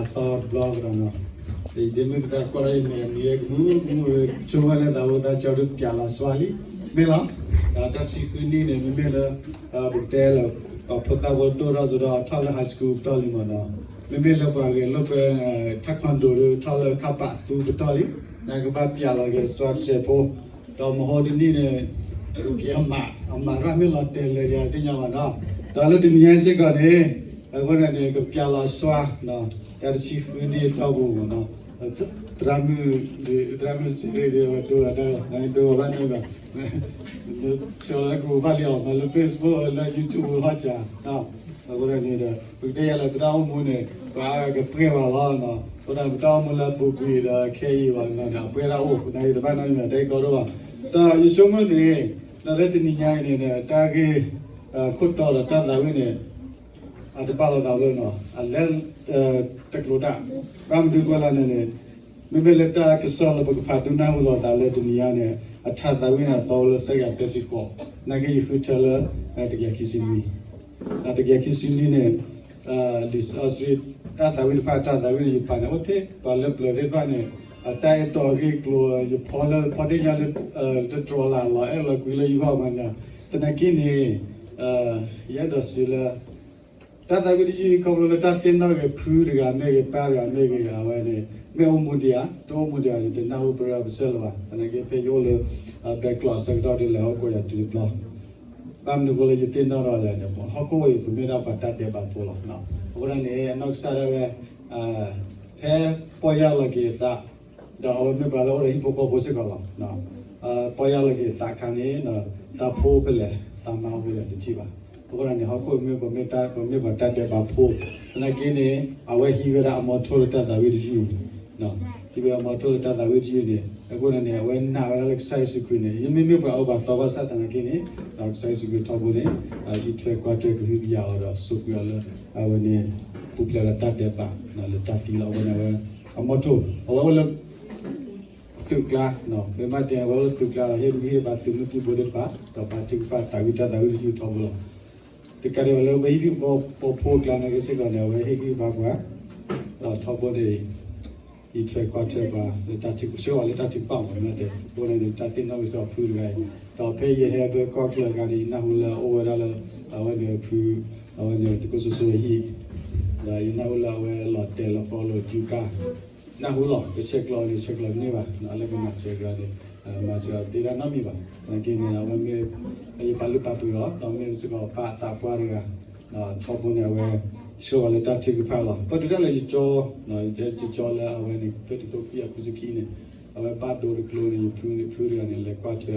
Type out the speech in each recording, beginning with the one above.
အသီတဘျီကဒီးနီၤ, ဒ်မုၢ်ကသးကွၢ်ထီၣ်အံၤန့ၣ် အနံၤကမူကမူ ကဆိကမိၣ်လၢသးဖိသးကၠီဒုးပျးလီၤစွါလံ, မ့ၢ်လီၤ. ဒီးတၢ်တဆံဃုနံၣ်န့ၣ် မ့မ့ၢ်လၢ ပကတဲလၢ ပှၤဖိသၣ်ဖိဒိၣ်ထီၣ်စိဒီးထီၣ်လၢ high school ပတီၢ်လံမ့ၢ်နီၤ, မ့မ့ၢ်လၢပှၤဂဲၤလိာ်ကွဲ taekwondo ဒုးထီၣ်လၢခါပာ်သူပတီၢ်လံ, နကဘၣ်ပျးလီၤက့ၤစွါတစဲးဖိ, ဒီးမဟိတနံၣ်န့ၣ် ကမၤ အမၤရၣ်မ့ၢ်လီၤတဲာ်လၢယသ့ၣ်ညါဘၣ်နီၤ, ဒီးလၢတနံၤညါစ့ၢ်ကီးန့ၣ် အဃိန့ၣ်န့ၣ် ကပျးလီၤစွါ တၢ်တဆံဃုနံၣ်အတီၢ်ပူၤမ့ၢ်နီၤ, သရၣ်မုၣ် သရၣ်မုၣ်စံးရ့ၣ်ဒ်ဝဲဒိဝဲဒၣ် နဒိဝဲဘၣ်န့ၣ်ဘၣ်, ဆၢလၢကဘၣ်လံအီၤမးလၢ Facebook လၢ YouTube ဟီၣ်ကၢ်, အဃိန့ၣ်ဒီး ပကတဲယၤလၢပတၢ်အိၣ်မူန့ၣ် ပှၤကပှဲၤဘၣ်လီၤ, အဃိန့ၣ် ပတၢ်အိၣ်မူလၢအပူၤကွံာ်ဒီးခဲအံၤဘၣ်န့ၣ် အပှဲၤဒၣ်အိၣ် ပနာ်က့ၤတဘၣ်နီတမံၤ တၢ်ဂ့ၢ်ကီဒိၣ်ဘၣ်, ဒီးယဆိကမိၣ်န့ၣ် ဒီးလၢတနံၤညါအံၤန့ၣ် တၢ်ဂ့ၢ် ခိၣ်တီဒီးတၢ်သးဝံၣ်န့ၣ် အတဘၣ်လိာ်သးဘၣ်နီၤ, အလဲၤ တကျိၤတၢ်, ဘၣ်မနုၤဃိလဲၣ်န့ၣ်န့ၣ် မ့မ့ၢ်လၢတၢ်ကစီၣ်လၢပကဖးဒိကနၣ်ဟူလိာ်သးလၢတနံၤညါန့ၣ် အထးသးဝံၣ်န့ၣ် အသီလၢသၢကယၤသၢဆံဃိး, နာ်က့ယဃုထၢလၢ တကယၤခံဆံနွံ, တကယၤခံဆံနွံန့ၣ် လံာ်စီဆှံ တၢ်သးဝံၣ်တဖၣ် တၢ်သးဝံၣ်န့ၣ် ယပာ်န့ၣ် အိၣ်ထဲပှၤလၢပျၢၤသ့ၣ်တဖၣ်န့ၣ် အတၢ်အဲၣ်တီအဂ့ၢ်အကျိၤ ယဖီလၢဖီဒ့ၣ်ညါလၢ တတြီၤလၢ်လီၤအဲၣ်လီၤကွံလၢယဂီၢ်မးန့ၣ်, သနာ်က့န့ၣ် ယအဲၣ်ဒိးစံးလၢ တၢ်သးဝံၣ်တယုၢ် ခီဖျိလၢတၢ်သ့ၣ်နီၣ်ဂ့ၤဖုတဂၤမ့ၢ်ဂ့ၤ ပၢ်တဂၤမ့ၢ်ဂ့ၤ အဝဲန့ၣ် မ့ၢ်အိၣ်မူဒံးဧါ တအိၣ်မူဒံးဧါန့ၣ် တနၢ်ဟူပရၢပဆၢလၢၤဘၣ်. သနာ်က့ဖဲယအိၣ်လၢ ဘဲကျိးအဆၢကတီၢ်ဒ်လဲၣ် ဟီၣ်ခိၣ်ယၤတုၤတဘျီ ဘၣ်မနုၤအဃိလၢယသ့ၣ်နီၣ်ထီၣ်လဲၣ်န့ၣ် ဟီၣ်ခိၣ်အံၤ ပမ့ၢ်ဒၣ်ပှၤတၢ်ဒဲးဘးဖိလီၤ. အဃိန့ၣ် အနီၢ်ကစၢ်ဒၣ်ဝဲ ဖဲပီၢ်ယၢ်လီၤက့ၤအသး ဒီးအဝဲမ့ၢ်ပှၤလၢအိၣ်ဒီးဟံၣ်ဖိဃီဖိစ့ၢ်ကီးလီၤ. ပီၢ်ယၢ်လီၤက့ၤအသးအခါန့ၣ် သးဖိဖဲလဲၣ် သးမါအိၣ်ဖဲလဲၣ် တထံၣ်ဘၣ်. အဃိန့ၣ် ဟီၣ်ခိၣ်မ့ၢ်ပမ့ၢ်တၢ် ပမ့ၢ်ပှၤတၢ်ဒဲးဘးဖိ သနာ်က့န့ၣ် အဝဲဟံးဝဲဒၣ်အမီထိၣ်လၢတၢ်သးဝံၣ်တယုၢ် ဟံးဝဲအမီထိၣ်လၢတၢ်သးဝံၣ်တယုၢ်န့ၣ် အဃိန့ၣ် အဝဲနာ်ဝဲဒၣ်လၢကစၢ်ယ့ၣ်ၡူးခရံာ်န့ၣ် ယမ့မ့ၢ်ပှၤအၢပှၤသီဘၣ်ဆၣ်သနာ်က့န့ၣ် ဒီးကစၢ်ယ့ၣ်ၡူးခရံာ်ထီဘိန့ၣ် အံးထွဲကွၢ်ထွဲကဟုကယာ်အီၤဒီး စိာ်ကွံာ်အီၤလၢ အဝဲန့ၣ် ပူၤဖျဲးဒီးတၢ်ဒဲးဘး လၢတၢ်သံလီၤ. အဃိန့ၣ် အဝဲ အမီထိၣ် အဝဲအိၣ်လၢ သုးကျါ မ့ၢ်ဘၣ်တဲအဝဲအိၣ်လၢသုးကျါဒီး ဟ့ၣ်ဂံၢ်ဟ့ၣ်ဘါသုးမုၢ်သံၣ်ဘိသ့ၣ်တဖၣ် ဒီးပာ်ထုကဖၣ်သးဝံၣ်တၢ်သးဝံၣ်တယုၢ်ထီဘိလီၤ. တကးဒံးဘၣ်လၢပဟံၣ်ဖိဃီဖိအကျါန့ၣ်က့စ့ၢ်ကီးန့ၣ် အဝဲဟ့ၣ်ဂံၢ်ဟ့ၣ်ဘါပှၤ ဒီးထီဘိန့ၣ် အံးထွဲကွၢ်ထွဲပှၤ လၢတၢ်ထုကဖၣ် ဆှၢအီၤလၢတၢ်ထုကဖၣ်မ့ၢ်တဲ အဃိန့ၣ်န့ၣ် တၢ်သ့ၣ်နီၣ်ကစီၣ်ဖုတဂၤအံၤ ဒီးဖဲယဟဲဖဲကီၢ်ချၢတဂၤန့ၣ် ယနၢ်ဟူလၢအအိၣ်ဝဲဒၣ်လၢ အဝဲန့ၣ်ဖု အဝဲန့ၣ်တကိးစိၤစိၤအဟံၣ် ဒီးယနၢ်ဟူလၢအဝဲလီၤတဲာ်လီၤဃီလိာ်စုကါ နၢ်ဟူလီၤ ကဆဲးကျိးန့ၣ် ဆဲးကျိးန့ၢ်ဘၣ် လၢကမၤစၢၤတဂၤန့ၣ် မၤစၢၤတ့ဒၣ်နီတမံၤဘၣ်. သနာ်က့န့ၣ် အဝဲမ့ၢ် ယပာ်လုၢ်ပာ်ပှ့ၤအီၤ ဒီးမ့ၢ်စ့ၢ်ကီးပၢ်အသးပှၢ်တဂၤ ထီဘိန့ၣ် အဝဲဆှၢအီၤလၢတၢ်ထုကဖၣ်လီၤ. ပတုၤဒၣ်လဲာ်ယကၠီ ယကၠီလၢအဝဲန့ၣ် ဖဲတကထိခွံကယၤခွံဆံခံန့ၣ် အဝဲဘၣ်ဒိတကျိၤန့ၣ် ယဖုန့ၣ် ဖုတဂၤန့ၣ် လဲၤကွၢ်ထွဲ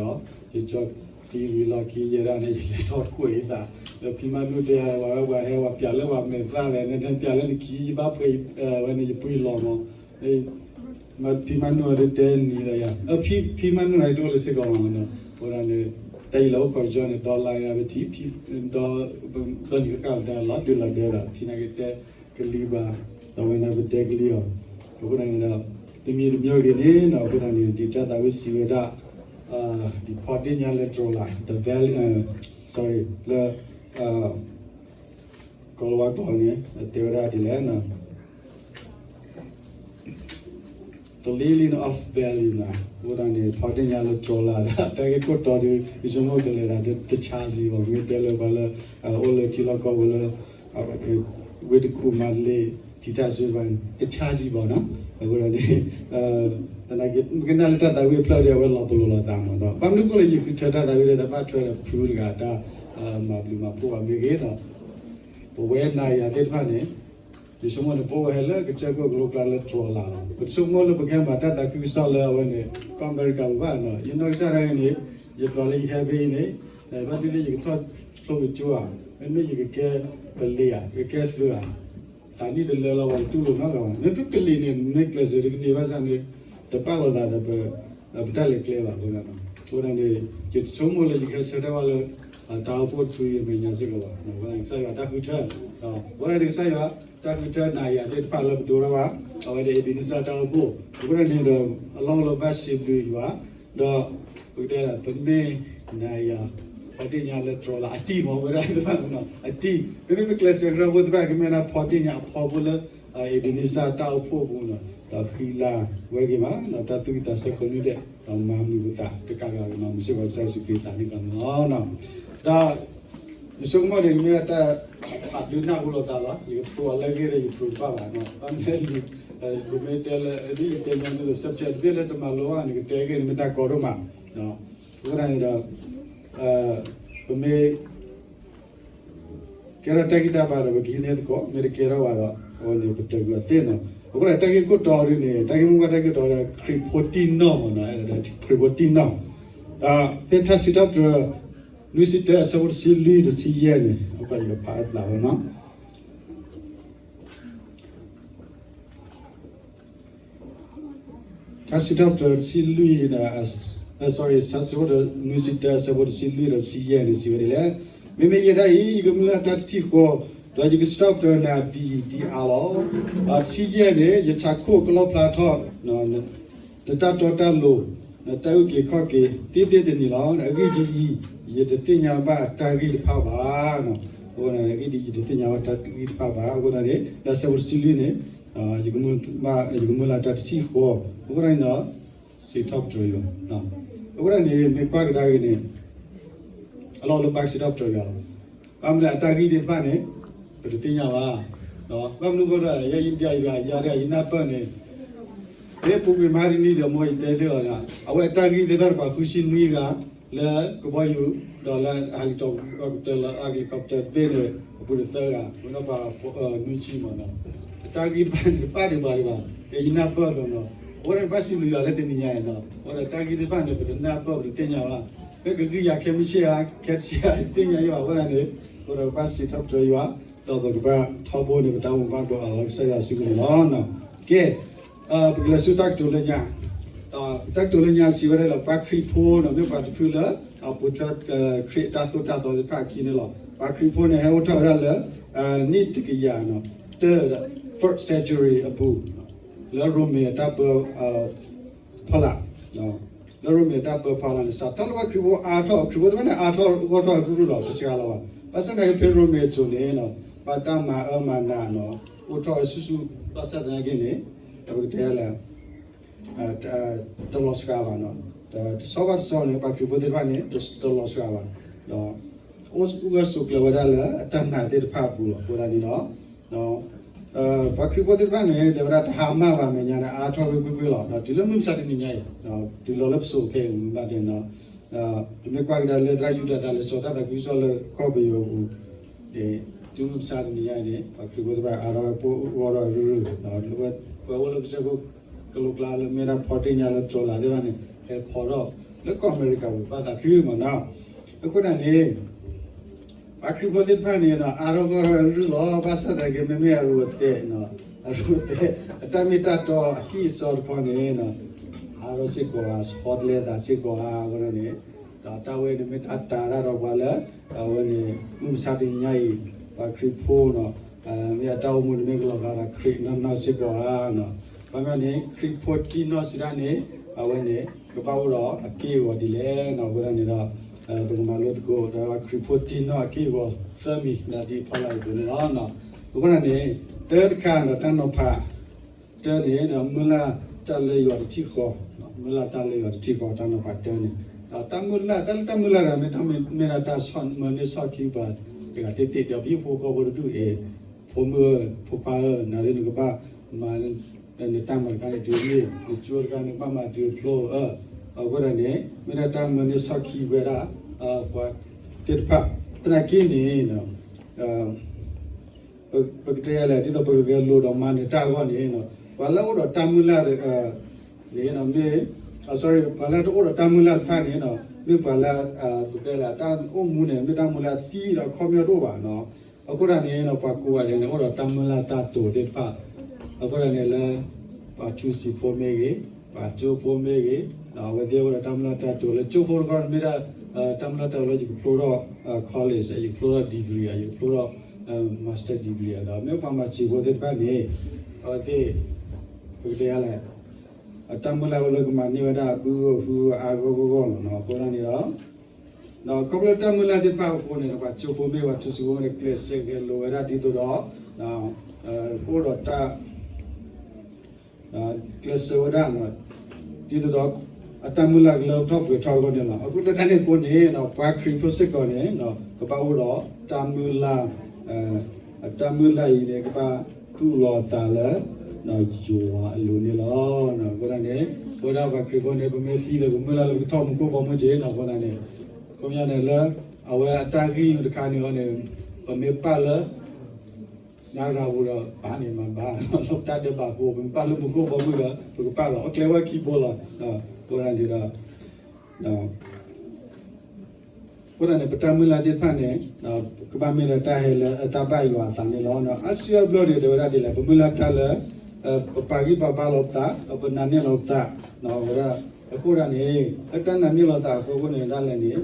အီၤ ယကၠီသံဝံၤလီၢ်ခံယဲဒၣ်န့ၣ် ယလဲၤထီၣ်ကွဲးယသး ဒီးဖံမါနုၢ်တဲ ဝဲဝဲဟဲဝဲပျးလၢပှၤမဲာ်သၣ်လဲၣ် နတဲပျးလၢနခံ ယဘၣ်ပှ့ၤ ဝဲန့ၣ် ယပှ့ၤလီၤမး ဖံမါနုၢ်အီၤဒ်တဲနံၤဒီးယၤ ဖံမါနုၢ်အီၤဒ်တအိၣ်လၢစ့ၢ်ကီးမး အဃိန့ၣ် တၢ်အံၤလၢအိၣ်ခိးကၠီန့ၣ် ဒီးလါယၤပထံၣ် ဒီးနံၤဃၣ်ဃၣ်ပတဲလီၤဒုးလီၤဒဲးဒီး ဖံနာ်က့တဲကလံၤဘၣ် ဒီးဝဲန့ၣ်ပတဲကလံၤအီၤ အဃိန့ၣ်ဒီး တမံၤတမံၤဂ့ၤန့ၣ် အဃိန့ၣ် ဒ်တၢ်သးဝံၣ်စံးဝဲဒၣ် ဒ်ဖီဒ့ၣ်ညါလၢတြီၤလး the valley sorry လၢ ကီၤလၤဝါကျိာ်န့ၣ် တဲဝဲဒၣ်ဒ်လဲၣ် the lily of valley န့ၣ် အဃိသတးန့ၣ် ဖီဒ့ၣ်ညါလၢတြီၤလး တၢ်ဂ့ၢ်ခိၣ်တီဒုး ယဆိကမိၣ်ကလဲၤသးတဆါစံးဘၣ် မ့ၢ်တဲလၢပှၤလၢ အိၣ်လၢထံလီၢ်ကီၢ်ပူၤလၢ ဝ့ၢ်တကူၣ်မၤတလ့ၢ် ထံတၢ်စၢဘၣ်န့ၣ် တဆါစံးဘၣ်နီၤ အဃိသတးန့ၣ် သနာ်က့ ပကနၣ်လၢတၢ်သးဝံၣ်အဖျၢၣ်ဒီး အဝဲလီၤပလိာ်လိာ်သးမးဒီး ဘၣ်မနုၤအဃိလၢယဃုထၢတၢ်သးဝံၣ်ဒီး ဘၣ်ထွဲဒီးဖုတဂၤတၢ် မၤဘျုးမၤဖှိၣ်ဘၣ်မ့ၢ်ဂ့ၤဒီး ပဝဲနၤယၤသ့ၣ်တဖၣ်န့ၣ် ယဆိကမိၣ်န့ၣ် ပအိၣ်ဝဲဟဲလၢကစၢၢ်ခိၣ်ကလိကျါလၢတြီၤလးလီၤ. ပဆိကမိၣ်လၢပကဲမၤတၢ်သးခုကစီၣ်လၢအဝဲန့ၣ် ကီၢ်အမဲရကၤပူၤဘၣ်နီၤ ယနီၢ်ကစၢ်ဒၣ်အံၤန့ၣ် ယပျၢ်လၢယဟဲဖဲအံၤန့ၣ် ဘၣ်သ့ၣ်သ့ၣ်ယကထီၣ်ဖျိကစၢၢ်ဧါ မ့တမ့ၢ်ယကကဲပလံၤဧါ ကကဲသုးဧါ သးနံၣ်တလၢလီၤ ပှၤတတူၢ်လိာ်နီတဂၤဘၣ်. မ့ၢ်ပကလံၤန့ၣ် မ့ၢ်ကျဲးစၢးတကန့ၢ်ဘၣ်ဆၣ်န့ၣ် တဘၣ်လိာ်သးဒီး ပတၢ်လဲၤကျဲဘၣ်အဃိန့ၣ် အဃိန့ၣ် ယဆိကမိၣ်လၢယကဟဲဆၢထၢၣ်ဘၣ်လၢ တၢ်အိၣ်ဖှိၣ်တဖုအမဲာ်ညါစ့ၢ်ကီးဘၣ်. အဃိန့ၣ် ကစၢ်ယွၤတၢ်ဃုထၢ အဃိန့ၣ် ကစၢ်ယွၤတၢ်ဃုထၢနၤယၤသ့ၣ်တဖၣ်လၢပဒိးထီၣ်ဘၣ် အဝဲဒၣ် Ebenezer တၢ်အိၣ်ဖှိၣ် အဃိန့ၣ်ဒီး အလီၢ်အိၣ်လၢဘၣ်စံးဘျုးယွၤ ဒီး ပကတဲဒၣ် ပမ့ၢ်နၤယၤ ဖီဒ့ၣ်ညါလၢတြီၤလးအတံၢ်မး ဝဲဒၣ်သ့ၣ်တဖၣ်န့ၣ် အတံၢ် မ့မ့ၢ်ပကျဲးစၢးကရၢဖိသ့ၣ်တဖၣ် ကမ့ၢ်ဝဲဒၣ်ဖီဒ့ၣ်ညါအဖီဖိလၢ Ebenezer တၢ်အိၣ်ဖှိၣ်အပူၤန့ၣ် ဒီးဃံလၤဝဲက့ၤမး ဒီးတၢ်သူၣ်ဝံၣ်သးဆၢကိးနွံဒဲး ဒီးမၤမုာ်ပသးတကးဒံးဘၣ် မုၢ်စ့ၢ်ကီးကစၢ်ယ့ၣ်ၡူးခရံာ်သးန့ၣ်လီၤ. ဒီး ယဆိကမိၣ်န့ၣ် မ့ၢ်ဒၣ်တၢ်ဖးဒုးနၢ်ဟူလိာ်သးလီၤ. ယကဖျိအီၤလၢအဂ့ၢ်ဒီး ယဖျိတဘၣ်ဘၣ်နီၤ. ဘၣ်မနုၤလဲၣ်, ယမ့ၢ်တဲလၢ ဒ်ယတဲညီနုၢ်လၢ subject တဘ့ၣ်လၢတမၤလိဘၣ်န့ၣ် ကတဲက့ၤန့ၣ် မ့ၢ်တၢ်ကီဒိၣ်မး. အဃိသတးန့ၣ်ဒီး ပမ့ၢ် ကဲထီၣ်တၢ်ဂံၢ်တၢ်ဘါဒီး ပကဟံးန့ၢ်သကိး, မ့ၢ်တကဲထီၣ်ဘၣ်ဒီး အဝဲန့ၣ် ပတၢၢ်ကွံာ်အီၤသ့နီၤ. အဃိဒီး တၢ်ဂ့ၢ်ခိၣ်တီဒ်န့ၣ် တၢ်ဂ့ၢ်မိၢ်ပှၢ်တၢ်ဂ့ၢ်ခိၣ်တီဒီး ခရံာ်ဖိတံၢ်နီၣ်မးနီၤ, ခရံာ်ဖိတံၢ်နီၣ်. ဒီးဖဲထါစံးထီၣ်ပတြၢၤ နွံဆံတၢအဆၢဖိတဆံလွံၢ် တဆံယဲၢ်န့ၣ် အဃိယကဖးဖျါဝဲနီၤ. ထါစံးထီၣ်ပတြၢၤ တဆံလွံၢ်, sorry, ထါစံးထီၣ်ပတြၢၤ နွံဆံတၢအဆၢဖိတဆံလွံၢ်ဒီးတဆံယဲၢ်န့ၣ် စံးဝဲဒ်လဲၣ်, မ့မ့ၢ်ယဲဒၣ်အံၤ ယကမုၢ်လၢ်တၢ်တထံၣ်ဃီ, ဒီးယကစံးထီၣ်ပတြၢၤနၤဒ်အံၤဒ်အါလီၤ. ဒီးတဆံယဲၢ်န့ၣ် ယထးခိၣ်ကလီဖျါထီၣ် နတၢ်တီတၢ်လိၤ, နတၢ်အုၣ်က့ၤခီၣ်က့ၤ သ့သ့တနံၤလီၤ. အဂ့ၢ်ဒ်အံၤ, ယတသ့ၣ်ညါဘၣ်တၢ်ဂ့ၢ်တဖၣ်ဘၣ်. အဃိန့ၣ် အဂ့ၢ်ဒ်အံၤ ယတသ့ၣ်ညါဘၣ်တၢ်ဂ့ၢ်တဖၣ်ဘၣ်. အဃိန့ၣ် လၢအဆၢဖိတဆံလွံၢ်န့ၣ် ယကမုၢ်လၢ်တၢ်တထံၣ်ဃီ, အဃိန့ၣ်ဒီး စံးထီၣ်ပတြၢၤယွၤ. အဃိန့ၣ် မ့ၢ်ကွၢ်ကဒါက့ၤန့ၣ် အလီၢ်လၢပၢ်ကစံးထီၣ်ပတြၢၤယွၤလီၤ. ဘၣ်မနုၤအတၢ်ဂ့ၢ်သ့ၣ်တဖၣ်န့ၣ် ပတသ့ၣ်ညါဘၣ်. ဘၣ်မနုၤအဃိဒီး ယဲယဒၣ်ယၤတဂၤ ယနၢ်ပၢၢ်န့ၣ် မ့ၢ်ပူၤကွံာ်မဟါတနံၤဒီး မ်ယတဲသ့လီၤ, အဝဲအတၢ်ဂ့ၢ်သ့ၣ်တဖၣ်န့ၣ် ပှၤဃုဆံနွံဂၤ လၢကဘီယူၤ ဒီးလၢအဟဲလီၤကီၢ်ပတၢၢ် လၢအကလံၤကီၢ်ပတၢၢ်တဘ့ၣ်န့ၣ် အပူၤန့ၣ်သၢဂၤ ဝဲဒၣ်ပှၤနွံဆံမးနီၤ. အတၢ်ဂ့ၢ်တဖၣ်န့ၣ် ပာ်ဒံးပှၤဒံးဘၣ်, ယနၢ်ပၢၢ်အသိးနီၤ. အဃိန့ၣ်ပဘၣ်စံးဘျုးယွၤလၢတနံၤညါအံၤနီၤ. အဃိဒီးတၢ်ဂ့ၢ်သ့ၣ်တဖၣ်န့ၣ် ပတနၢ်ပၢၢ် ပတသ့ၣ်ညါဘၣ်. မ့ၢ်ကဂ့ၢ်ယၤခဲမုၢ်ဆ့ၣ်ဧါ ခဲတဆ့ၣ်ဧါ ယတသ့ၣ်ညါယဘၣ်. အဃိဒီး အဃိဒီးပဘၣ်စံးထီၣ်ပတြၢၤယွၤ ဒီးပကဘၣ်ထီဘိန့ၣ် ပတၢ်အိၣ်မူဘၣ်ဒိးအါလီၤကစၢ်ယွၤစုပူၤန့ၣ်လီၤ. ကဲ, ပကလဲၤဆူတၢ်ကတိၤလၢညါ, တၢ်ကတိၤလၢညါစံးဝဲဒၣ်လၢ ပှၤခရံာ်ဖိန့ၣ် မ့ၢ်ပှၤတဖုလၢ ပိာ်ထွဲ ခရံာ်အတၢ်သိၣ်တၢ်သီသ့ၣ်တဖၣ်အခံန့ၣ်လီၤ. ပှၤခရံာ်ဖိန့ၣ် ဟဲအိၣ်ထီၣ်ဝဲဒၣ်လၢ နံၣ်တကယၤ တၢ first century အပူၤ လၢရိမ့ၤအတၢ်ပၢ ဖီလာ်, လၢရိမ့ၤအတၢ်ပၢဖီလာ်န့ၣ် စးထီၣ်လၢပှၤခရံာ်ဖိအါထီၣ် ခရံာ်ဖိသ့ၣ်တဖၣ်န့ၣ် အါထီၣ်ဂီၢ်ထီၣ်အကရူၢ်လီၤ တစှၤလီၤဘၣ်. ဘၣ်ဆၣ်သနာ်က့ ဖဲရိမ့ၤအစိၤန့ၣ် ဘၣ်တၢ်မၤအၢမၤနးနီၤ အိၣ်ထီၣ်ဝဲဆူၣ်ဆူၣ် ဘၣ်ဆၣ်သနာ်က့န့ၣ် ပကတဲလဲၣ် တလီၤစှၤဘၣ်နီၤ. တဆီဘၣ်တဆီန့ၣ် ပှၤခရံာ်ဖိသ့ၣ်တဖၣ်န့ၣ် တလီၤစှၤဘၣ်. ဒီး အိၣ်ဂၢၢ်ဆိးကျၢၤဝဲဒၣ်လၢအတၢ်နာ်သ့ၣ်တဖၣ်အပူၤလီၤ. အဃိသတးန့ၣ်ဒီး ပှၤခရံာ်ဖိသ့ၣ်တဖၣ်န့ၣ် တဲဝဲဒၣ်တဟါမၢ်ဘၣ် မဲာ်ညါန့ၣ် အါထီၣ်ကွ့ၢ်ကွ့ၢ်ကွ့ၢ်လီၤ. ဒီးတုၤလၢမုၢ်မဆါတနံၤညါအံၤ တုၤလီၤလၢပစိၤခဲအံၤ မ့ၢ်ဘၣ်တဲနီၤ ပမ့ၢ်ကွၢ်ကဒါလၢသရၣ်ယူဒၤသးလဲၤစိာ်တၢ်သးခုကစီၣ်လၢကီၢ်ပယီၤပူၤန့ၣ် တုၤမုၢ်မဆါတနံၤညါအံၤန့ၣ် ပှၤခရံာ်ဖိသ့ၣ်တဖၣ်အါထီၣ်ဝဲပအိၣ်ဂီၢ်ထီၣ်ရုရု ဒီးလၢပှၤအိၣ်လၢကစၢၢ်ခိၣ်ကလိကျါလၢမ့ၢ်ဒၣ်ဖီတ့ၢ်ညါလၢကၠီၤလၤသ့ၣ်တဖၣ်န့ၣ် ဟဲဖီထီၣ်လၢကီၢ်အမဲရကၤပူၤဘၣ်သးခုမးနီၤ. အဃိသတးန့ၣ် ပှၤခရံာ်ဖိသ့ၣ်တဖၣ်န့ၣ် အါထီၣ်ဂီၢ်ထီၣ်ရုရုလီၤ. ဘၣ်ဆၣ်သနာ်က့ မ့မ့ၢ်အရူၢ်အသဲး အရူၢ်အသဲး အတၢ်မ့ၢ်တၢ်တီအကံၢ်အစီတခီန့ၣ် အါထီၣ်စ့ၢ်ကီးဧါ ဟီတလဲသးစ့ၢ်ကီးဧါ အဃိန့ၣ် ဒီးတၢ်ဝဲန့ၣ်မ့ၢ်တၢ်တာ်တၢ်ဒီးပှၤလၢ အဝဲန့ၣ် မုၢ်မဆါတနံၤညါအံၤ ပှၤခရံာ်ဖိနီၤ မ့ၢ်အတၢ်အိၣ်မူန့ၣ်မ့ၢ်ကလီၤဂာ်ဒီးခရံာ်နီၢ်နီၢ်စ့ၢ်ကီးဧါ. ဘၣ်မနုၤန့ၣ် ခရံာ်ဖိတံၢ်နီၣ်စံးဒၣ်န့ၣ် အဝဲန့ၣ် ကဘၣ်အိၣ်ဒီးအက့ၢ်အဂီၤဒ်လဲၣ်နီၤ. အဃိသတးန့ၣ်ဒီး ပကမၤလိသကိး ဒီးခရံာ်ဖိတံၢ်နီၣ်အက့ၢ်အဂီၤသၢမံၤ ဒ်ဖီလာ်အံၤအသိးန့ၣ်လီၤ. အဃိသတးန့ၣ် တၢတခါဒီးတၢ်နီၤဖး တၢန့ၣ် မုၢ်လၢ်တၢ်လၢယွၤတထံၣ်ဃီ, မုၢ်လၢ်တၢ်လၢယွၤတထံၣ်ဃီ တၢ်နီၤဖးတၢန့ၣ်, ဒီးတၢ်မုၢ်လၢ် တၢ်လၢတၢ်မုၢ်လၢ်တဂၤ မ့ၢ်တၢ်မ့ၢ်ဒၣ်တၢ်ဆီၣ်မၢန့ၢ်ဆီၣ်ခံပှၤတဂၤသ့ၣ်သ့ၣ် ဒီးပဟံၣ်ဖိဃီဖိတဒူၣ်အံၤ, ဖိမုၣ်ဧၢ ဖိခွါဧၢ နၤဒ်နကဘၣ်မၤ နတၢ်မၤတခါန့ၣ်တုၤမ့ၢ် နကၠိတခါန့ၣ် ကဘၣ်မၤတုၤဖျိဧၢ, အဃိဒၣ်န့ၣ် မ့ၢ်ဒၣ်တၢ်မၢန့ၢ်ဆီၣ်ခံဝဲဒၣ် ပှၤသ့ၣ်တဖၣ် သနာ်က့န့ၣ် ပကတဲလဲၣ် ဒ်သိးပကဂဲၤလိာ်ဒီးမၤန့ၢ်တၢ်အဂီၢ်န့ၣ် ပှၤလၢအအိၣ်ဒီးတၢ်မုၢ်လၢ်န့ၣ် မ့ၢ် sorry ပှၤလၢတအိၣ်ဒီးတၢ်မုၢ်လၢ်တဖၣ်န့ၣ် မ့ၢ်ပှၤလၢ ပကတဲလဲၣ် တၢ်အိၣ်မူန့ၣ် မ့ၢ်တၢ်မုၢ်လၢ်သံဒီးအခီပညီတအိၣ်ဘၣ်နီၤ. အဃိဒၣ်န့ၣ် ပှၤကိးဂၤဒဲးန့ၣ် အိၣ်ဒီးတၢ်မုၢ်လၢ်တၢ်တိာ်သ့ၣ်တဖၣ် အဃိဒၣ်န့ၣ်လၢ ပှၤထူစံာ်ဖိမ့ၢ်ဂ့ၤ, ပှၤကၠိဖိမ့ၢ်ဂ့ၤ, အဝဲသ့ၣ်အိၣ်ဒီးတၢ်မုၢ်လၢ်တၢ်တိာ်လၢကၠိဖိတခီန့ၣ် မ့ၢ်ဒၣ် တၢ်မုၢ်လၢ်တၢ်တိာ်လၢယကဖျိထီၣ် college ယကဖျိထီၣ် degree ယကဖျိထီၣ် master degree ဒီးမ့ၢ်ပှၤမၤစံာ်ဖိသ့ၣ်တဖၣ်န့ၣ် အဝဲသ့ၣ် ပကတဲလဲၣ် အတၢ်မုၢ်လၢ်အိၣ်လၢကမၤန့ၢ်ဝဲဒၣ်ဘုဂီၢ်ဟုအါဂီၢ်ဂီၢ်ဂီၢ်လီၤနီၤ. အဃိသတးန့ၣ်ဒီး ဒီးခီဖျိတၢ်မုၢ်လၢ်သ့ၣ်တဖၣ်အဃိန့ၣ် ပှၤကၠိဖိမ့ၢ်ဂ့ၤ ပှၤထူစံာ်ဖိမ့ၢ်ဂ့ၤ ကျဲးစၢးဂဲၤလိာ်ဝဲဒၣ်ဒ်သိးဒီး ကအိၣ်ဒီးတၢ် ကျဲးစၢးဝဲဒၣ် ဒ်သိးဒီး အတၢ်မုၢ်လၢ်ကလၢထီၣ်ပှဲၤထီၣ်အဂီၢ်န့ၣ်လီၤ. အဃိသတးန့ၣ်အဃိန့ၣ် ပှၤခရံာ်ဖိစ့ၢ်ကီးန့ၣ် ကဘၣ်အိၣ်ဒီးတၢ်မုၢ်လၢ် အတၢ်မုၢ်လၢ်အံၤန့ၣ် ကဘၣ်သူၣ်လီၤအသးလၢ ယွၤအလိၤန့ၣ်လီၤ. အဃိသတးန့ၣ် အဃိဒၣ်ပှၤခရံာ်ဖိန့ၣ် ပမ့ၢ်သံဒီး ပမုၢ်လၢ်လၢပကထီၣ်မူခိၣ်ဘီမုၢ်က့ၤနီၤ. အဃိသတးန့ၣ် ခီပညီန့ၣ်လၢ အဝဲအတၢ်ဂံၢ်တခါန့ၣ်အီၤန့ၣ် ပမ့ၢ်ပာ်လၢ နၤရၤပူၤဒီး ဘၣ်န့ၣ်မၤဘၣ် လီၤတၢ်ဒဲးဘးဖိ ပမ့ၢ်ပာ်လၢမူခိၣ်ဘီမုၢ်ဒီး ပကပာ်လီၤ အကျဲဝဲခံဘိလီၤ. အဃိသတးန့ၣ်ဒီး အဃိသတးန့ၣ် ပတၢ်မုၢ်လၢ်သ့ၣ်တဖၣ်န့ၣ် ကဘၣ်မ့ၢ်လၢတၢ်ဟဲလၢတၢ်ဘၣ်ယွၤအသးန့ၣ်လီၤ. အါစုအါဘျီန့ၣ် တဲဝဲဒၣ်ဒ်လဲၣ် ပမုၢ်လၢ်တၢ်လၢ ပပာ်ဂံၢ်ပာ်ဘါလီၤပသး ဒီးပနာ်န့ၢ်လီၤပသး ဝဲဒၣ် အဃိသတးန့ၣ် လၢတၢ်နာ်န့ၢ်လီၤသးအဃိန့ၣ် ဒၣ်လဲာ်န့ၣ် ပသးပ့ၤနီၣ်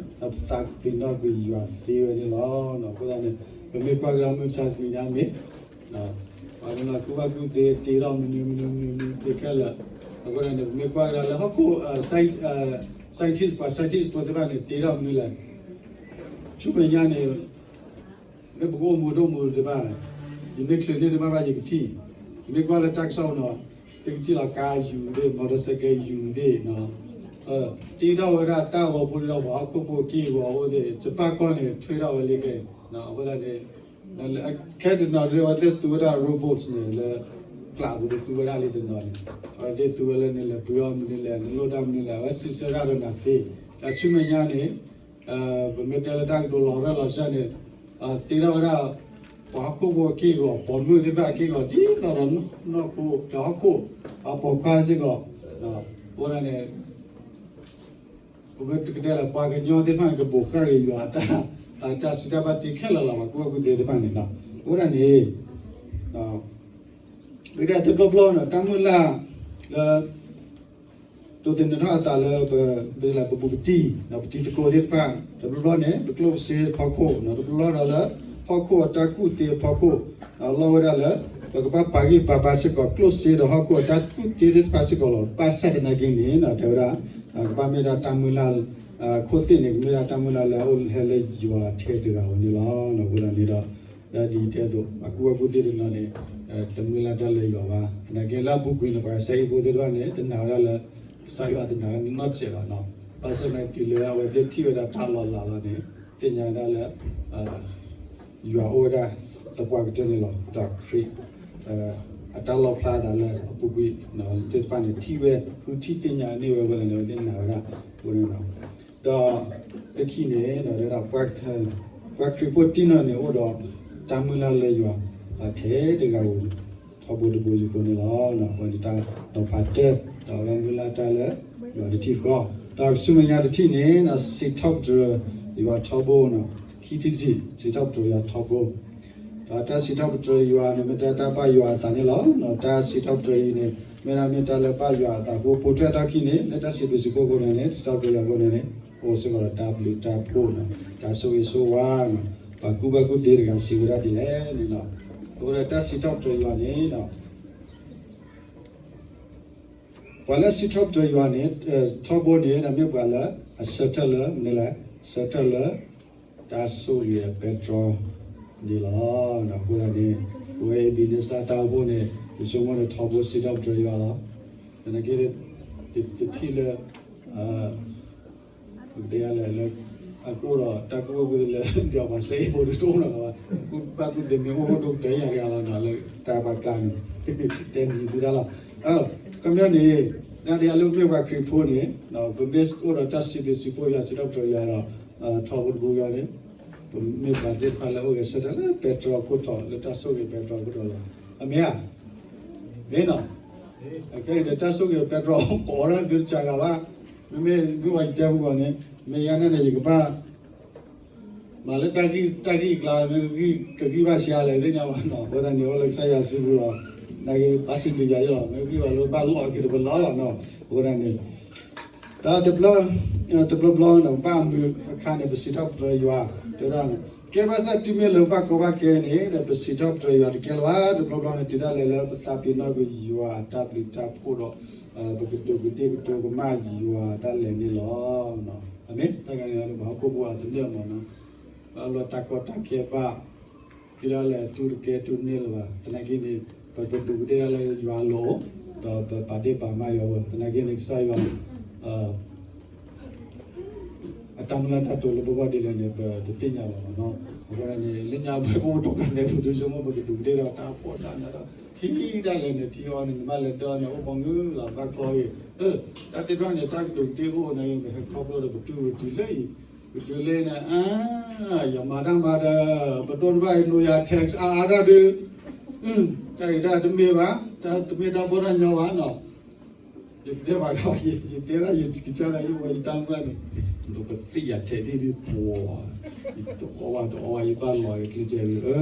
ကွံာ်ယွၤသ့ဝဲန့ၣ်လီၤ. အဃိသတးန့ၣ် ပမ့ၢ်ကွၢ်က့ၤလၢမုၢ်မဆါတနံၤညါမ့ၢ် ပှၤကညီကူၣ်ဘၣ်ကူၣ်သ့တ့ထီၣ်မနုၤမနုၤမနုၤမနုၤသ့ခဲလၢာ်, အဃိန့ၣ် ပမ့ၢ်ကွၢ်က့ၤလၢဟီၣ်ခိၣ် scientist ပှၤ scientist ဖိသ့ၣ်တဖၣ်န့ၣ် တ့ထီၣ်မနုၤလဲၣ်, ဆူမဲာ်ညါန့ၣ် မ့ၢ်ပကအိၣ်မူတအိၣ်မူတဘၣ်, ယမ့ၢ်ချုးန့ၢ်တဘၣ်ဘၣ်ယကထံၣ်, ယမ့ၢ်ကွၢ်လၢတၢ်ကစီၣ်နီၤ သုကထံၣ်လီၤ ကါယူၤသ့ၣ် မော်တော်ဆိုင်ကယ် ယူၤသ့ၣ်နီၤ, တ့ထီၣ်ဝဲဒၣ်တၢ်ဂီၤဖိဒီးပှၤဟီၣ်ခိၣ်ဖိက့ၢ်ဂီၤအိၣ်သ့ၣ် ယပၢ်ကီၢ်န့ၣ် ထွဲထီၣ်ဝဲလံကဲ, အဃိသတးန့ၣ် ခဲတနီၤဒ် အဝဲသ့ၣ်သူဝဲဒၣ် robots န့ၣ် လၢကျးပူၤဒ်သူဝဲဒၣ်လံတနီၤန့ၣ်, အဝဲသ့ၣ်သူဝဲလၢနလဲၤပှ့ၤအီၣ်မနုၤလဲၣ် နလိၣ်တၢ်မနုၤလဲၣ် အဝဲစံးဆၢတၢ်ဒီးနၤသ့, ဒီးဆူမဲာ်ညါန့ၣ် ပမ့ၢ်တဲလၢတၢ်ကတိၤလီၤရၢၢ်လီၤစၢ်န့ၣ် တ့ထီၣ်ဝဲဒၣ် ပှၤဟီၣ်ခိၣ်ဖိအက့ၢ်အဂီၤ ပိာ်မုၣ်သ့ၣ်တဖၣ်အက့ၢ်အဂီၤ ဒ်သိးဒီးနီၢ်ခိဒီးဟီၣ်ခိၣ် အပိာ်ခွါစ့ၢ်ကီး, အဃိန့ၣ် ပမ့ၢ်တကတဲလၢ ပှၤကညီသ့ၣ်တဖၣ်န့ၣ် ကဘိးဃၣ်က့ၤယွၤ တၢ်စူၢ်တၢ်ဘၣ်တ့ခဲလၢာ်လီၤ ပှၤကူၣ်ဘၣ်ကူၣ်သ့သ့ၣ်တဖၣ်န့ၣ်လီၤ. အဃိဒၣ်န့ၣ် ပကတဲတဘျီဘျီန့ၣ် တၢ်မုၢ်လၢ်လၢ ဒိးသန့ၤထီၣ်အသးလၢ ပဘူးပတံၢ် ပတံၤသကိးသ့ၣ်တဖၣ် တဘျီဘျီန့ၣ် ပကျိၣ်စ့ဖီခိၣ် တဘျီဘျီဒီးလၢ ဟီၣ်ခိၣ်အတၢ်ကူၣ်သ့ဖီခိၣ် လီၤဝဲဒၣ်လၢ ပကဘၣ်ပာ်ဂံၢ်ပာ်ဘါစ့ၢ်ကီး ကျိၣ်စ့ဒီးဟီၣ်ခိၣ်အတၢ်ကူၣ်သ့သ့ၣ်တဖၣ်စ့ၢ်ကီးလီၤ. ဘၣ်ဆၣ်သနာ်က့န့ၣ် တဲဝဲဒၣ် ကဘၣ်မ့ၢ်ဒၣ်တၢ်မုၢ်လၢ် ခိၣ်သ့ၣ်န့ၣ် ကမ့ၢ်ဒၣ်တၢ်မုၢ်လၢ်လၢအအိၣ်ဟဲလၢယွၤထဲတဂၤဧိၤန့ၣ်လီၤ. အဃိသတးန့ၣ်ဒီး ဒ်ယတဲအသိး ပှၤကူၣ်ဘၣ်ကူၣ်သ့တနီၤန့ၣ် တမုၢ်လၢ်တၢ်လၢယွၤဘၣ်. သနာ်က့လၢအပူၤကွံာ်န့ၣ် ပှၤစဲအ့ၣ်ဖိသ့ၣ်တဖၣ်န့ၣ် တနာ်ဝဲဒၣ်လၢ ကစၢ်ယွၤတနာ်ဝဲနီတစဲးဘၣ်နီၤ. ဘၣ်ဆၣ်သနာ်က့တုၤလၢအဝဲသ့ၣ်ထံၣ်ဝဲဒၣ်တၢ်လီၤလးလီၤန့ၣ် သ့ၣ်ညါဝဲဒၣ်လၢ ယွၤအိၣ်ဝဲဒၣ်သပှၢ်ကတၢၢ်န့ၣ်လီၤ. ဒီးခရံာ် အတၢ်လီၣ်ဖျါအသးလၢအပူၤကွံာ်သ့ၣ်တဖၣ်န့ၣ် ထံၣ်ဝဲ ဃုထံၣ်သ့ၣ်ညါန့ၢ်ဝဲအဃိသတးန့ၣ် အဝဲသ့ၣ်နာ်ဝဲဒၣ်အဃိန့ၣ်လီၤ. ဒီးလၢခံန့ၣ် ပှၤခရံာ်ဖိတံၢ်နီၢ်န့ၣ် အိၣ်ဒီးတၢ်မုၢ်လၢ်လၢယွၤ ထဲတဂၤဧိၤ ထီဘိတဘိယူၢ်ဃိန့ၣ်လီၤ. အဝဲန့ၣ်တၢ်နီၤဖးတၢၢ် ဒီးအဝဲမုၢ်လၢ်တၢ်လၢယွၤတထံၣ်ဃီ, ဒီးဆူမဲာ်ညါတထံၣ်န့ၣ် စံးထီၣ်ပတြၢၤယွၤထီဘိနီၤ, ခံထံၣ်တထံၣ် စံးထီၣ်ပတြၢၤယွၤထီဘိ ဒီးတၢ်စံးထီၣ်ပတြၢၤယွၤန့ၣ် မ့ၢ်တၢ်တၢ်ဘၣ်ယွၤအသးန့ၣ်လီၤ. တၢ်စံးထီၣ်ပတြၢၤအံၤန့ၣ် မ့ၢ်ဒၣ်မ့ၢ်တၢ်လၢဘၣ်ယွၤအသးအဃိ ပိာ်ထွဲထီၣ်ခံန့ၣ် လၢတၢ်စံးဘျုးစံးဖှိၣ်အဃိန့ၣ် စံးထီၣ်ပတြၢၤယွၤအဃိန့ၣ် အိၣ်စ့ၢ်ကီးဒီးတၢ်ဘျုးတၢ်ဖှိၣ်နီၤ, တၢ်ဆိၣ်ဂ့ၤဆိၣ်ဝါနီၤ, ပှၤကူၣ်ဘၣ်ကူၣ်သ့တဂၤစံးဝဲဒၣ်ဒ်လဲၣ်န့ၣ်နီၤ, အဃိဒီးတၢ်စံးထီၣ်ပတြၢၤယွၤန့ၣ် ပှၤလၢအစံးထီၣ်ပတြၢၤယွၤန့ၣ် ထီဘိန့ၣ် မ့ၢ်ပှၤလၢအဆၢထၢၣ်လၢ မနုၤလဲၣ်, ဆၢထၢၣ်လၢ တၢ်ဆိၣ်ဂ့ၤအပဲတြီန့ၣ်လီၤ. အဃိသတးန့ၣ် ပဝဲအံၤဘံၣ်န့ၣ်စၢ်တၢ်အိၣ်ဖှိၣ်န့ၣ် ယဆိကမိၣ်န့ၣ် ထီဘိစံးထီၣ်ပတြၢၤယွၤလီၤ. သနာ်က့ တထံၣ်လၢ ပကတဲယၤလဲၣ်လၢ အကအိၣ်ဒီးတၢ်ကူၣ်ဘၣ်ကူၣ်သ့လၢ ဒီးပှၤစဲအ့ၣ်ဖိဒ်တအိၣ်နီၤလီၤ, ကူၣ်ဘၣ်ကူၣ်သ့မ့ၢ်အိၣ်ဒိၣ်ကတၢၢ်ယၤက့ၤလီၤနီၤ လၢတၢ်ပှၤကျါန့ၣ် တဲမံၤသုတၢ်လီၤ. ခီပညီန့ၣ် နာ်က့အလၢမ့ၢ်ပှၤခရံာ်ဖိန့ၣ် ပမ့ၢ်အိၣ်ဒီးတၢ်စံးဘျုးစံးဖှိၣ်ယွၤ စံးထီၣ်ပတြၢၤယွၤဒီး ထီဘိတဘိယွၤန့ၣ် ပမ့ၢ်ပှၤသ့ၣ်တဖၣ်လၢအအိၣ်ဂဲၤဆၢထၢၣ်လၢပဲတြီခိၣ်တီလၢတၢ်ဆိၣ်ဂ့ၤပဲတြီခိၣ်တီလီၤ. အမ့ၢ်ဧါ, မ့ၢ်နီၤ, အခဲအံၤဒီးတၢ်ဆိၣ်ဂ့ၤပဲတြီ ကိးဝဲဒၣ်သုတစှၤဂၤဘၣ်, မ့မ့ၢ်မ့ၢ်ဝဲယတဲပူၤဂီၢ်န့ၣ် မ့ၢ်ယၤန့ၣ်န့ၣ် ယကဘၣ် မၤလၢတၢ်ဂံၢ်တၢ်ဂံၢ်အကျါ မ့ၢ်ကဂံၢ်ကဂံၢ်ဘၣ်ဆံးအါလဲၣ်သ့ၣ်ညါဘၣ်နီၤ, အဃိသတးန့ၣ် အိၣ်လၢကစၢ်ယွၤစုပူၤလီၤ, နာ်က့ဘၣ်စံးဘျုးယွၤယလီၤ, မ့ၢ်ဂံၢ်ဘၣ်လၢဘၣ်လီၢ်အက့ၤတပလီၢ်လီၤနီၤ, အဃိသတးန့ၣ် တၢ်တဘျီ တဘျီဘျီနီၤ ဘၣ်မုာ်အခါန့ၣ် ပစံးထီၣ်ပတြၢၤယွၤ တဲဝဲဒၣ်, ကဲဘၣ်ဆၣ်တုၤမ့ၢ်လၢပဘၣ်ကီဘၣ်ခဲန့ၣ် ပစံးထီၣ်ပတြၢၤယွၤတကဲလၢၤဘၣ်, တဘျီဘျီန့ၣ် တုၤဒၣ်လဲာ်လၢပသးပ့ၤနီၣ်ကွံာ်ယွၤအတၢ်ဘျုးတၢ်ဖှိၣ်ဒီး ပကဒိးကဒ့ၣ်ကတိၤကမၣ်ယွၤဒၣ်လဲာ်န့ၣ်လီၤ. အမ့ၢ်တၢ်ဂၤန့ၣ် ပှၤဟီၣ်ခိၣ်ဖိအသနၢၣ်မးနီၤ, ဘၣ်လီၤတၢ်ကီတၢ်ခဲဘၣ် ဒ်လဲၣ်တူၢ်တကဲတူၢ်န့ၢ်လၢၤဘၣ်. သနာ်က့န့ၣ် ပပဒူးကဒ့ၣ်ဒၣ်လၢယွၤအလိၤ, ဒီးပပာ်ဒ့ၣ်ပာ်မၤယွၤအလိၤ, သနာ်က့န့ၣ် ကစၢ်ယွၤ အတၢ်မုၢ်လၢ်တၢ်တိာ်လၢပဂီၢ်ဒ်လဲၣ်န့ၣ် ပတသ့ၣ်ညါဘၣ်မ့ၢ်နီၤ. အဃိန့ၣ် လၢညါပှၤအိၣ်ဒိၣ်ကလဲၤပူၤဒုးဆိကမိၣ် ပကဒူးကဒ့ၣ်ဒီးတၢ်ဖှီၣ်တၢ်နးဒီး ထံဒၣ်လဲာ်န့ၣ် ထံအီန့ၣ် နဘၣ်လဲၤဒၢန့ၣ် အိၣ်ပှၤငုာ်လီၤ ဘၣ်ကျီဂ့ၤ. တၢ်သ့ၣ်တဖၣ်န့ၣ် တၢ်ကဒူးကဒ့ၣ်အိၣ်န့ၣ် ပဟဲခီဖျိဒီးပတုၤပတုၤလၢအံၤ, ပတုၤလၢန့ၣ် အါ ယမၤတၢ်မၤဒီး ပဒိၣ်တဖၣ်အံၤ နိယၤ tax အါအါဒၣ်ဒုး, တၢ်အံၤဒၣ်တမ့ၢ်ဘၣ်, တၢ်တမ့ၢ်တၢ်ဘီၣ်တၢ်ညီဘၣ်နီၤ. ယတဲဘၣ်ကီး ယတဲဒၣ်ယကစၢ်ဒၣ်ယဝဲယတၢ်မုၢ်လၢ်န့ၣ် ဒိးကသ့ၣ်ယၤထဲးဒ်ဒ်ပှၤ, ယတအီၣ်ဘၣ်တအီၣ်ဘၣ် ယဘၣ်လီၤယကျိၣ်စ့လၢ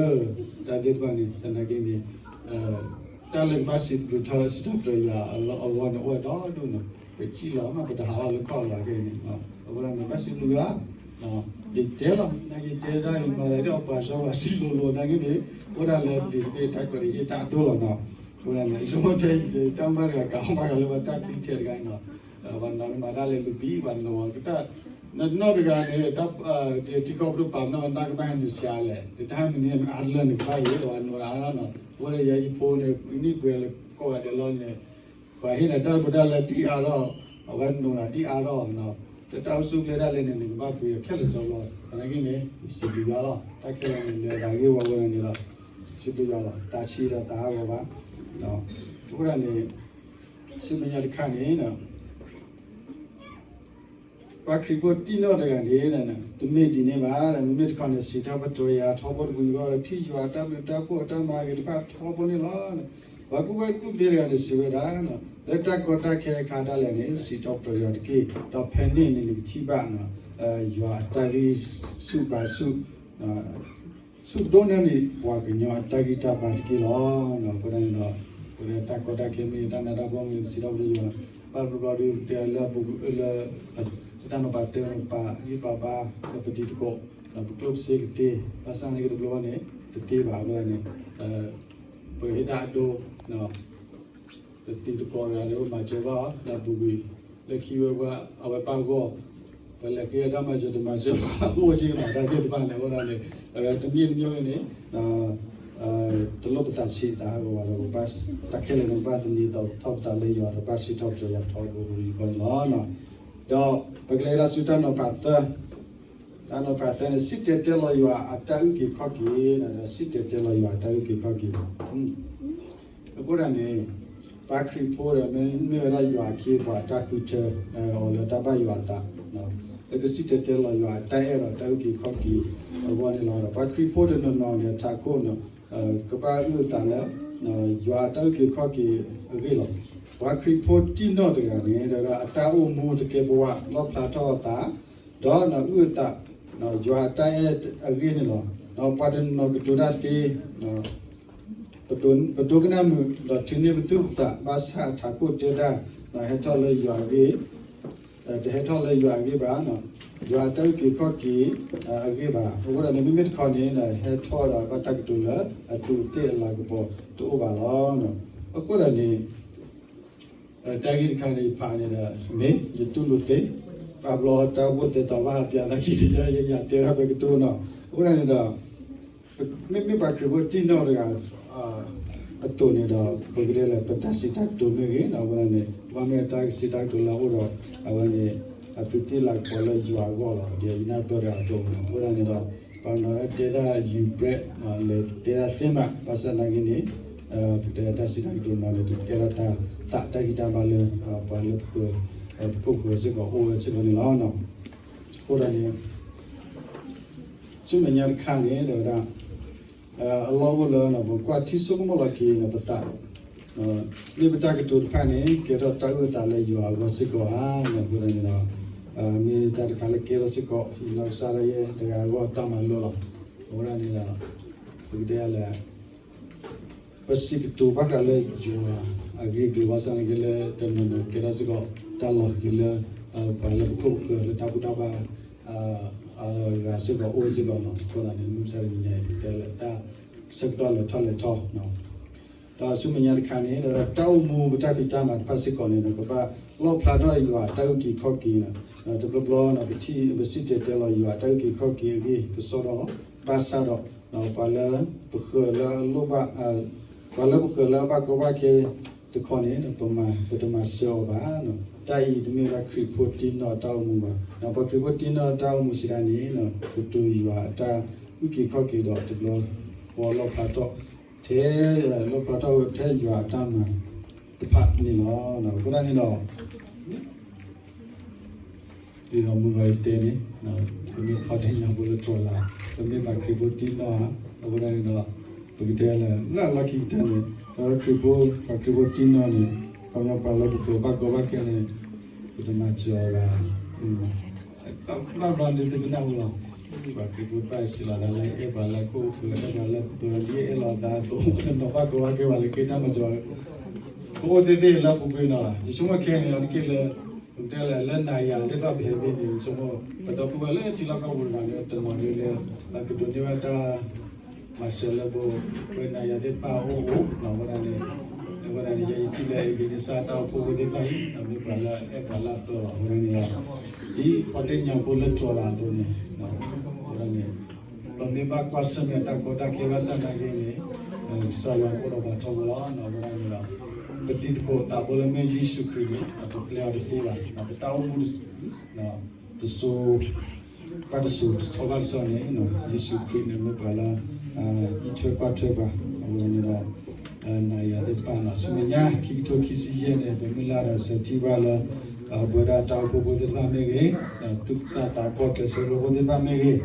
တၢ်သ့ၣ်တဖၣ်န့ၣ် သနာ်က့န့ၣ် တၢ်လၢကဘၣ်စံးဘျုးထီၣ်စံးထီၣ်ပတြၢၤယွၤအဂီၢ်န့ၣ် အိၣ်ဝဲဒီဒူၣ်နီၤ. ပစံၣ်လီၤမး ပတဟးဘၣ်လၢခီၣ်လီၤကဲန့ၣ်, အဃိန့ၣ် ဘၣ်စံးဘျုးယွၤ, ယတဲလီၤ နကတဲဒၣ်ယမၤလၢဒ်အပှၤစီပှၤစံၣ် လိၤလိၤ နာ်က့န့ၣ် အိၣ်ဒၣ်လၢလံာ်တဘ့ၣ်တၢ်ကွဲးတယ့ၢ်တၢ်ဒိၣ်လီၤနီၤ. အဃိန့ၣ် ယဆိကမိၣ်ထဲယတဲတၢ်မုၢ်လၢ်တဂၤ ကးဘၣ်ဃးလၢပတၢ်ချံထဲတဂၤနီၤ, ပှၤနီၤမၤတၢ်လဲၤလူၤဘံ ပှၤနီၤဝဲကတၢၢ် နီၢ်တဂၤန့ၣ် ထံကီၢ်ပဒိၣ်ပာ်ပနီၣ်ဝဲတၢ်ကဘၣ်ဟဲနုာ်စှၤလဲၣ်, တၢ်ဟဲမုၢ်နံၤအါတလၢန့ၣ် ကဘၣ်ဂ့ၤ ပှၤနီၤအါနီၤ, အဃိန့ၣ် ယၤယဖိန့ၣ် နံၣ်ပှဲၤလၢကိးဂၤဒဲးလီၤန့ၣ် ပှၤဟ့ၣ်နၤတၢ်ဖိတၢ်လၢဒ်အါထီၣ်, အဝဲနီၤဒ်အါထီၣ်နီၤ, တၢ်အိၣ်ဆူၣ်အိၣ်ချ့ဒၣ်လဲာ်န့ၣ် နကဘၣ်ပှ့ၤအီၤခဲလၢာ်ကၠီလီၤ. သနာ်က့န့ၣ် ယစံးဘျုးယွၤလီၤ. တၢ်ခဲလၢာ်န့ၣ် လဲၤသးဂ့ၢ်ဝီဝဲဒၣ်န့ၣ်လီၤ. စံးဘျုးယွၤလီၤ. တၢ်ဆံးဒီးသးအါဂီၢ်ဘၣ်. အဃိဒၣ်န့ၣ် ဆူမဲာ်ညါတခါန့ၣ် ပှၤခရံာ်ဖိတံၢ်နီၣ်တဂၤန့ၣ် တမ့ၢ်ဒ်န့ၣ်ဘၣ်, မ့မ့ၢ်တခီန့ၣ် စံးထီၣ်ပတြၢၤယွၤထီဘိတပူၤဃီဒီး ထံၣ်ယွၤအတၢ်ဘျုးတၢ်ဖှိၣ်အတၢ်မၤဂ့ၤတဖၣ်ထီဘိန့ၣ်လီၤ. ပှၤကူၣ်ဘၣ်ကူၣ်သ့တဂၤန့ၣ် စံးဝဲဒၣ်, လၢတၢ်ကီတၢ်ခဲအခါဒၣ်လဲာ်န့ၣ် စံးထီၣ်ပတြၢၤယွၤတက့ၢ်, ဒီးဖဲန့ၣ်န့ၣ် နကထံၣ်ဘၣ် ယွၤအတၢ်ဂံၢ်ဆူၣ်ဘါဆူၣ် ဆူၣ်ဒိၣ်န့ၢ်န့ၣ် ပှၤကညီအတၢ်ဂံၢ်တၢ်ဘါတက့ၢ်လီၤ. အဃိန့ၣ်ဒီး ပဝဲဒၣ်တၢ်ကီတၢ်ခဲမ့ၢ်ဂ့ၤ တၢ်နးတၢ်ဖှီၣ်မ့ၢ်ဂ့ၤ စံးထီၣ်ပတြၢၤယွၤ, ဘၣ်တဘျီဘျီဒီး ပတဲလၢအပူၤကွံာ်လၢ တၢ်နီၤဖးတၢ်နီၤဖး ဂံၢ်ပာ်ဘါ လၢပတံၤသကိး ပကျိၣ်ပစ့ကသ့, ဘၣ်ဆၣ်န့ၣ်ကတဘျီဘျီန့ၣ် တသ့ဘၣ်အဃိန့ၣ် ပဟ့ၣ်တၢ်အဒိ ပတံၤသကိးတဂၤန့ၣ် ပမၤစၢၤဘၣ်အီၤ လၢအပူၤကွံာ် လၢခံဝဲပှၤ အဝဲဘၣ်ဂီၢ် ပလဲၤဃ့အတၢ်မၤစၢၤတမၤစၢၤဘၣ် အိၣ်က့ၤမးတၢ်သ့ၣ်တဖၣ်န့ၣ် အဃိန့ၣ် တမံၤတမံၤန့ၣ် တလိၣ်ပသးဆံးသးအဂီၢ်ဘၣ်ဒီး တၢ်ခဲလၢာ်န့ၣ် ပဘၣ်သန့ၤထီၣ်ပသးလၢယွၤဒီး ဘၣ်စံးထီၣ်ပတြၢၤယွၤထီဘိပူၤဃီန့ၣ်လီၤ. ဒီးပကလဲၤဒၣ်ဆူတၢ်နီၤဖးသၢ တၢ်နီၤဖးသၢန့ၣ် စံၣ်တဲၤတဲလီၤယွၤအတၢ်အုၣ်က့ၤခီၣ်က့ၤ, စံၣ်တဲၤတဲလီၤယွၤအတၢ်အုၣ်က့ၤခီၣ်က့ၤလီၤ. အဃိဒၣ်န့ၣ် ပှၤခရံာ်ဖိဒီး မ့မ့ၢ်ဝဲဒၣ်ယွၤအခ့အပှၤအတၢ်ဃုထၢ အီၤလၢတၢ်ဘၣ်ယွၤအသး လၢကစံၣ်တဲၤတဲလီၤယွၤအတၢ်အဲၣ်ဒီးတၢ်အုၣ်က့ၤခီၣ်က့ၤအဂီၢ်န့ၣ်လီၤ. ဒီးပှၤခရံာ်ဖိတနီၤနီၤန့ၣ် ထးခိၣ်န့ၣ် ကဘၣ်အုၣ်အသးလၢ ယွၤအတၢ်အုၣ်က့ၤခီၣ်က့ၤအဂ့ၢ်လီၤ. ပှၤခရံာ်ဖိတံၢ်နီၣ်တဂၤန့ၣ် ဒီးအတၢ်အိၣ်မူတကဲပဝး လီၣ်ဖျါထီၣ်အသး ဒီးအုၣ်အသး ယွၤအတၢ်အဲၣ်အဂ့ၢ်န့ၣ်လီၤ. ပှၤတနီၤကတိၤတၢ်သ့ ပဒိကနၣ်မုာ် ဒီးထုးန့ၢ်ပသူၣ်ပသး ဘၣ်ဆၣ်အထးခိၣ်တဲတၢ် ဟဲထီၣ်လၢယွၤအဂ့ၢ် တဟဲထီၣ်လၢယွၤအဂ့ၢ်ဘၣ်, ယွၤအတၢ်အုၣ်က့ၤခီၣ်က့ၤအဂ့ၢ်ဘၣ်. အဃိဒီးန့ၣ် မ့မ့ၢ်တခီန့ၣ် ဟဲထီၣ်ဒီးဘၣ်တၢ်ကတိၤလၢအသူးအသ့ၣ်အလၤကပီၤတအိၣ်ဘၣ်လီၤ. အဃိဒီးန့ၣ် တၢ်ဂ့ၢ်တခါန့ၣ် ယဖးန့ၣ်ဒီး မ့ၢ်ယတူၢ်လိာ်သ့, ဘၣ်ဘျီတၢ်အိၣ်သဲသိးဘၣ်ဟးပၠးသးခံ ယတဲထီၣ်ပကတိၤနီၤ. အဃိဒၣ်န့ၣ်ဒီး မ့မ့ၢ်ပှၤခရံာ်ဖိတံၢ်နီၣ်တဂၤ အသိးန့ၣ်ဒီး ပကတဲလၢ ပတၢ်စံးတၢ်ကတိၤမ့ၢ်ဂ့ၤ အဝဲန့ၣ် ဘၣ်မ့ၢ်တၢ်စံးတၢ်ကတိၤလၢအအိၣ်ဒီး အဝဲန့ၣ် အသူးသ့ၣ်လၤကပီၤလၢယွၤအဂီၢ်လီၤ. ဒ်ယနၢ်ပၢၢ်တဂၤအသိးန့ၣ် အဃိဒၣ်န့ၣ်ဒီး ပှၤနီၤလၢတဲတၢ်ယူၤပြဲး လဲၤတဲတၢ်သ့မး ဘၣ်ဆၣ်သနာ်က့န့ၣ် ပတဲတၢ်စံးတၢ်ကတိၤနီၤန့ၣ် တကဲထီၣ်တၢ်သးတၢ်ဂံၢ်တၢ်ဘါလၢ ပှၤလၢ ပခိၣ်ပဃၢၤစ့ၢ်ကီးအိၣ်ဝဲစ့ၢ်ကီးန့ၣ်လီၤ. အဃိဒၣ်န့ၣ် ဆူမဲာ်ညါတခါန့ၣ် ဒီးဝဲဒၣ် အလီၢ်အိၣ်လၢ ပကွၢ်ထံဆိကမိၣ်လီၤက့ၤန့ၣ် ပသး မ့ၢ်ပတၢ်ကတိၤတဖၣ်န့ၣ် ကဲထီၣ်တၢ်အုၣ်အသးလၢယွၤအဂီၢ်စ့ၢ်ကီးဧါ. အဃိဒၣ်န့ၣ်ဒီး မ့ၢ်တၢ်တခါလၢကဲထီၣ်စ့ၢ်ကီး ယနီၢ်ကစၢ်ဒၣ်ယဲတဂၤအဂီၢ်တၢ်မၤလိလီၤ. အဃိဒၣ်န့ၣ်ဒီး ပကတဲလဲၣ် ပစံးကတိၤဘၣ်ဃးလၢယွၤအဂ့ၢ်အကျိၤဘၣ်ဆၣ်န့ၣ်က့လၢတနီၤနီၤကဲထီၣ်စ့ၢ်ကီး တၢ်လီၤဃံၤလၢ ပှၤလၢပခိၣ်ပဃၢၤလၢတၢ်ဘူၣ်တၢ်ဘါ အဂၤစ့ၢ်ကီးအိၣ်ဝဲစ့ၢ်ကီးလီၤ. အဃိသတးန့ၣ် မုၢ်မဆါတနံၤညါအံၤ ပတဲလၢတၢ်ဆၢကတီၢ်လဲၤထီၣ်လဲၤထီ ဒီးဆူမဲာ်ညါတခါန့ၣ် ဒီးတၢ်အိၣ်မူပတၢ်ဖံးတၢ်မၤတဖၣ်စ့ၢ်ကီးန့ၣ်ဒီး ကဘၣ်လီၣ်ဖျါထီၣ်ယွၤအတၢ်အုၣ်က့ၤခီၣ်က့ၤန့ၣ် တဘျီဘျီန့ၣ် ပထံၣ်ပစံၣ်တဲၤတဲလီၤယွၤအတၢ်အုၣ်က့ၤခီၣ်က့ၤအဂ့ၢ်ကစီဒီလီၤ. ဘၣ်ဆၣ်ဒီး ပှၤလၢပဃၢၤလၢအလိၣ်ဘၣ်, ပှၤလၢပဃၢၤလၢအဘၣ်ကီဘၣ်ခဲတခီန့ၣ် ပတမၤစၢၤအီၤဘၣ်. တၢ်အံၤတမ့ၢ်ဝဲဒၣ်ခရံာ်ဖိတံၢ်နီၣ်အတၢ်အိၣ်မူဘၣ်. ပှၤခရံာ်ဖိတံၢ်နီၣ်အတၢ်အိၣ်မူစံးဒ်န့ၣ် ကတိၤယွၤအတၢ်အုၣ်က့ၤခီၣ်က့ၤဒီးတဘျီဃီလီၣ်ဖျါထီၣ်ထဲ, လီၣ်ဖျါထီၣ်ထဲယွၤအတၢ်မၤတဖၣ်န့ၣ်လီၤ. အဃိသတးန့ၣ်ဒီး ဒ်သိးမုၢ်ဂီၤအံၤတဲန့ၣ်, ပမ့ၢ်ဖီၣ်တ့ၢ်ညါဖိလၢတြီၤလၢ်, ပမ့ၢ်ပှၤခရံာ်ဖိတံၢ်နီၣ်ဧါ, အဃိသတးန့ၣ်ဒီး ပကတဲလၢ လၢလီၢ်ခံကတၢၢ်န့ၣ် ပှၤခရံာ်ဖိ, ပှၤခရံာ်ဖိတံၢ်နီၣ်န့ၣ် ခီပညီပှၤလၢပဃၢၤဘၣ်ကီဘၣ်ခဲန့ၣ် ပတမၤစၢၤအီၤဘၣ်. ဘၣ်ဘျီန့ၣ်သုကနၣ်ဝဲလီၤ, ပှၤခရံာ်ဖိတဖၣ်စံးလီၤသးလၢအဲၣ်ပှၤလၢခိၣ်ဃၢၤ အဲၣ်ပှၤလၢပဃၢၤ ဒ်အဲၣ်လီၤသးအသိး ပတနီၣ်ဘၣ်ကီဘၣ်ခဲဘၣ်လၢက့ၤတၢ်မၤစၢၤ ကအိၣ်သ့ၣ်သ့ၣ်လၢပူၤကွံာ်နီၤ, ယဆိကမိၣ်ခဲအံၤန့ၣ် အါတက့ၢ်လၢ ပတဲလၢ လၢနၤယၤသ့ၣ်တဖၣ်ပဟဲဘၣ်န့ၣ် ယဆိကမိၣ် ပဒီပုၢ်ဝဲၢ်လၢထံလီၢ်ကီၢ်ပူၤတဂၤန့ၣ် တနီၤဒ်လၢ ပကဒိးန့ၢ်ဘၣ်တၢ်မၤစၢၤလၢပဝဲနၤယၤသ့ၣ်တဖၣ်အအိၣ်အဃိ အဝဲဒၣ်န့ၣ် အဝဲဒၣ်န့ၣ် ယဲယထံၣ်လၢ အဂ့ၤန့ၣ် စးတၢ်အိၣ်ဖှိၣ်ဖိသ့ၣ်တဖၣ်အံၤ မ့ၢ်ပှၤလၢအဲၣ်ပှၤလၢအသီလီၤ. အဃိန့ၣ်ဒီး ဒ်ဖီၣ်တ့ၢ်ညါဖိလၢတြီၤလၢ်အသိးန့ၣ် အဃိန့ၣ် ပမ့ၢ်ဘၣ်ကွၢ်ဆၢၣ်မဲာ်တၢ်ကီတၢ်ခဲဘၣ်ဆၣ်သနာ်က့န့ၣ် ကစၢ်ယွၤကအိၣ်ဒီးပှၤထီဘိလီၤ. အဃိသတးန့ၣ်ဒီး ပတံၤသကိးသးဘိလၢမ့ၢ်ယ့ၣ်ၡူးခရံာ်န့ၣ် ပပျဲအီၤတသ့ဘၣ်. ပတၢ်အိၣ်မူ တစိၤဘၣ်တစိၤ တဆီဘၣ်တဆီန့ၣ် ယ့ၣ်ၡူးခရံာ်န့ၣ် မ့ၢ်ပှၤလၢ အံးထွဲကွၢ်ထွဲပှၤ အဃိသတးန့ၣ်ဒီး နၤယၤသ့ၣ်တဖၣ် ဆူမဲာ်ညါ ခံကထိခံဆံယဲၢ်န့ၣ် ပမုၢ်လၢ်ဒီးစၢၤထံၣ်ဘၣ်လၢ ပဝဲဒၣ်တၢ်အိၣ်ဖှိၣ်ဖိသ့ၣ်တဖၣ်မ့ၢ်ဂ့ၤ, သူၣ်စၢ်သးဘီၣ်ကျဲးစၢးဖိသ့ၣ်တဖၣ်မ့ၢ်ဂ့ၤ,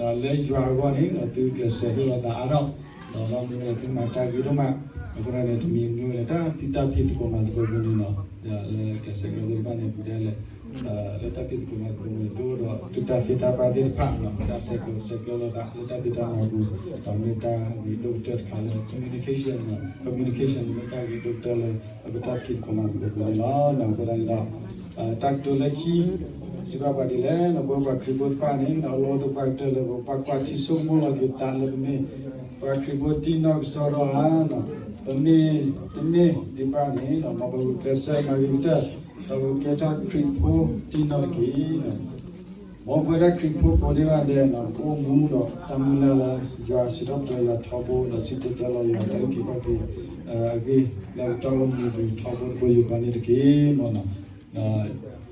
လၢယွၤအဂီၢ်န့ၣ် သုကျဲးစၢးဟ့ၣ်လီၤသးအါထီၣ် ဒီးလီၤမ့ၢ်ဝဲဒၣ်သုမၤတၢ်ဂ့ၤဒိၣ်မး, အဃိသတးန့ၣ် တမံၤမ့ၢ်ဝဲဒၣ်တၢ်ဖံးတၢ်ဖံးသကိးမၤသကိးပူၤန့ၣ်လီၤ. လၢကျဲးစၢးကျဲးဖိသ့ၣ်တဖၣ်န့ၣ် ပတဲလဲၣ် လၢတၢ်ဖံးသကိးမၤသကိးပူၤန့ၣ် သုအိၣ်ဒီးသုတၢ်သ့တၢ်ဘၣ်သ့ၣ်တဖၣ် တၢ်ဆဲးကျိးဆဲးကျၢလိာ်သးလၢတၢ်ဖံးတၢ်မၤပူၤ ဒီးမ့ၢ်တၢ်ဂ့ၤဒိၣ်ကတၢၢ်တခါလၢ communication, communication န့ၣ် မ့ၢ်တၢ်ဂ့ၤဒိၣ်ကတၢၢ်လၢ ပတၢ်ဖံးသကိးမၤသကိးပူၤန့ၣ်လီၤ. အဃိသတးန့ၣ်ဒီး တၢ်ကတိၤလၢခံ စံးဘၣ်ပှၤဒ်လဲၣ်န့ၣ် ပဝဲပှၤခရံာ်ဖိတဖၣ်န့ၣ် အလီၢ်အိၣ်သပှၢ်ကတၢၢ်လၢပဘၣ်ကွၢ်ထံဆိကမိၣ်လီၤက့ၤသးလၢပမ့ၢ် ပှၤခရံာ်ဖိတံၢ်နီၣ်ကစီဒီဧါ, ပမ့ၢ်တမ့ၢ်ဒံးဘၣ်န့ၣ် မ်ပကကျဲးစၢးမၤဂ့ၤကတၢၢ် ဒီးပကကဲထီၣ်ခရံာ်ဖိတံၢ်နီၣ်တက့ၢ်. မ်ပဝဲဒၣ်ခရံာ်ဖိကိးဂၤဒဲးန့ၣ် ပအိၣ်မူဒီးတၢ်မုၢ်လၢ်လၢယွၤစံးထီၣ်ပတြၢၤယွၤထီဘိ ဒီးစံၣ်တဲၤတဲလီၤယွၤတၢ်အုၣ်က့ၤခီၣ်က့ၤ အဂ့ၢ်လၢပတၢ်အိၣ်မူပူၤထီဘိတဘိယူၢ်ဃီန့ၣ်တက့ၢ်.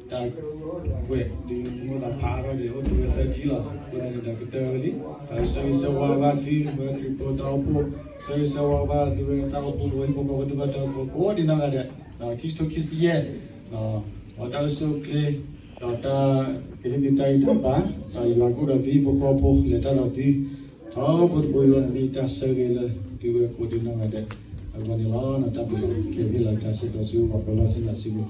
တၢ်ကွဲးဒ်မိၢ်သးဖးထီၣ်န့ၣ် အိၣ်တ့ၢ်ဝဲသၢထံလီၤ. အဃိသတးန့ၣ်ဒီးကတၢၢ်ဝဲလံ, ဒီးဆၢဂ့ၤဆၢဝါဘၣ်သုဝဲခရံာ်ဖိတၢ်အိၣ်ဖှိၣ်, ဆၢဂ့ၤဆၢဝါဘၣ်သုဝဲတၢ်အိၣ်ဖှိၣ်ဖိ ဟံၣ်ဖိဃီဖိ ဒူၣ်ဘၣ်တၢ်အိၣ်ဖှိၣ်ကိးဒံးနီၢ်ဂၤဒဲး, ခံကထိခံဆံယဲၢ် ဒီးတၢ်အိၣ်ဆူၣ်အိၣ်ချ့ ဒီးတၢ်ကဟ့ၣ်သုတၢ်ဂံၢ်တၢ်ဘါ, ဒီးယွၤကအိၣ်ဒီးသုဟံၣ်ဖိဃီဖိ လဲၤတၢ်ဒီးသု ထီဘိတဘိယူၢ်ဃီန့ၣ် မ့ၢ်တၢ်ဆၢဂ့ၤလၢသုဝဲကိးဒံးနီၢ်ဂၤဒဲးအဂီၢ်န့ၣ်လီၤ. တၢ်ဘျုးလီၤ. ကဟ့ၣ်လီၤတၢ်ဆၢကတီၢ်ဆူပှၤပၢၤလီၢ်ဆ့ၣ်နီၤစုပူၤ